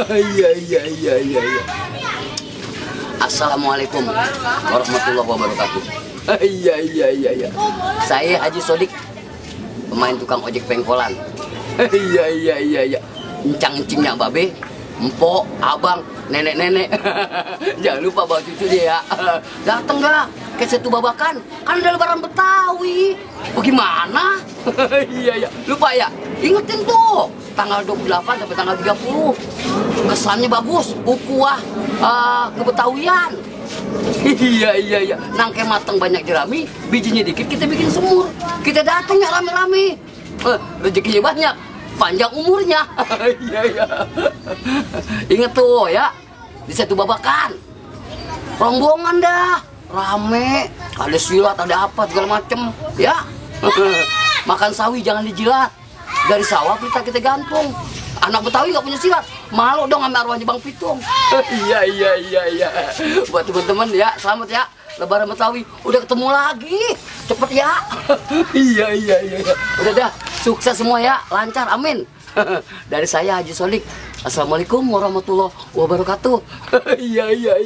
Iya. Assalamualaikum warahmatullahi wabarakatuh. Iya. Saya Haji Sodik, pemain tukang ojek pengkolan. Iya. Encang-encingnya babe, empok, abang, nenek-nenek. Jangan lupa bawa cucu dia ya. Dateng gak ke Setu Babakan? Kan ada lebaran Betawi. Bagaimana? Iya. Lupa ya? Ingetin tuh. Tanggal 28 sampai tanggal 30. Kesannya bagus. Ukuah kebetawian. Iya. Nangke mateng banyak jerami, bijinya dikit kita bikin semur. Kita datang ya rame-rame. Rezekinya banyak, panjang umurnya. Iya. Ingat tuh ya, di Setu Babakan. Rombongan dah, rame. Ada silat, ada apa segala macem, ya. Makan sawi jangan dijilat. Dari sawah kita gantung. Anak Betawi gak punya silat, malu dong sama arwahnya Bang Pitung. Iya. Buat teman-teman ya, selamat ya. Lebaran Betawi udah ketemu lagi. Cepet ya. Iya. Udah dah, sukses semua ya, lancar, amin. Dari saya Haji Sodik. Assalamualaikum warahmatullahi wabarakatuh. Iya.